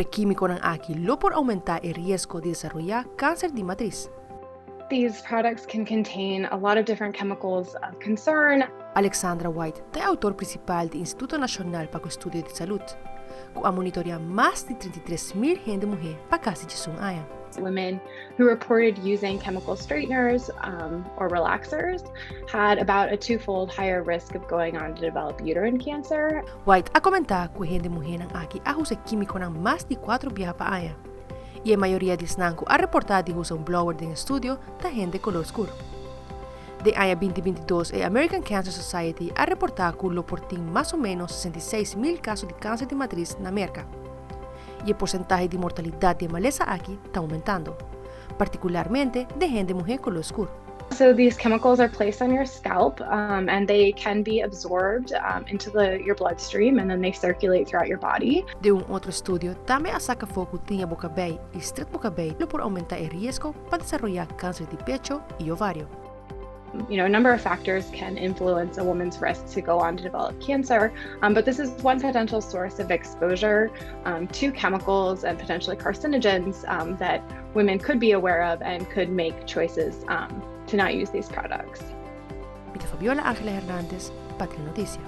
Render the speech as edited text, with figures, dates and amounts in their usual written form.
E kímikonan aki lo por oumentá e riesgo di desaroyá kanser di matris. These products can contain a lot of different chemicals of concern. Alexandra White ta e outor prinsipal di Instituto Nashonal pa ku Estudio di Salud, ku a monitoreá mas di 33,000 hende muhé pa kasi 11 aña. Women who reported using chemical straighteners or relaxers had about a twofold higher risk of going on to develop uterine cancer. White a komentá ku e hende muhénan aki a usa e kímikonan mas di kuatro biaha pa aña. I e mayoria di esnan ku a reportá di usa un blower den estudio ta hende kolor skur. Den aña 2022 e American Cancer Society a reportá ku lo por tin mas o ménos 66,000 kaso di kanser di matris na Merka. I e porsentahe di mortalidat di e malesa aki ta oumentando, partikularmente den hende muhé kolor skur. So these chemicals are placed on your scalp and they can be absorbed into the your bloodstream and then they circulate throughout your body. Den un otro estudio tambe a saka afó ku tiña bo kabei i stret bo kabei lo por oumentá e riesgo pa desaroyá kanser di pecho i ovario. A number of factors can influence a woman's risk to go on to develop cancer, but this is one potential source of exposure to chemicals and potentially carcinogens that women could be aware of and could make choices to not use these products. Mi ta Fabiola Angela Hernandez pa Telenoticia.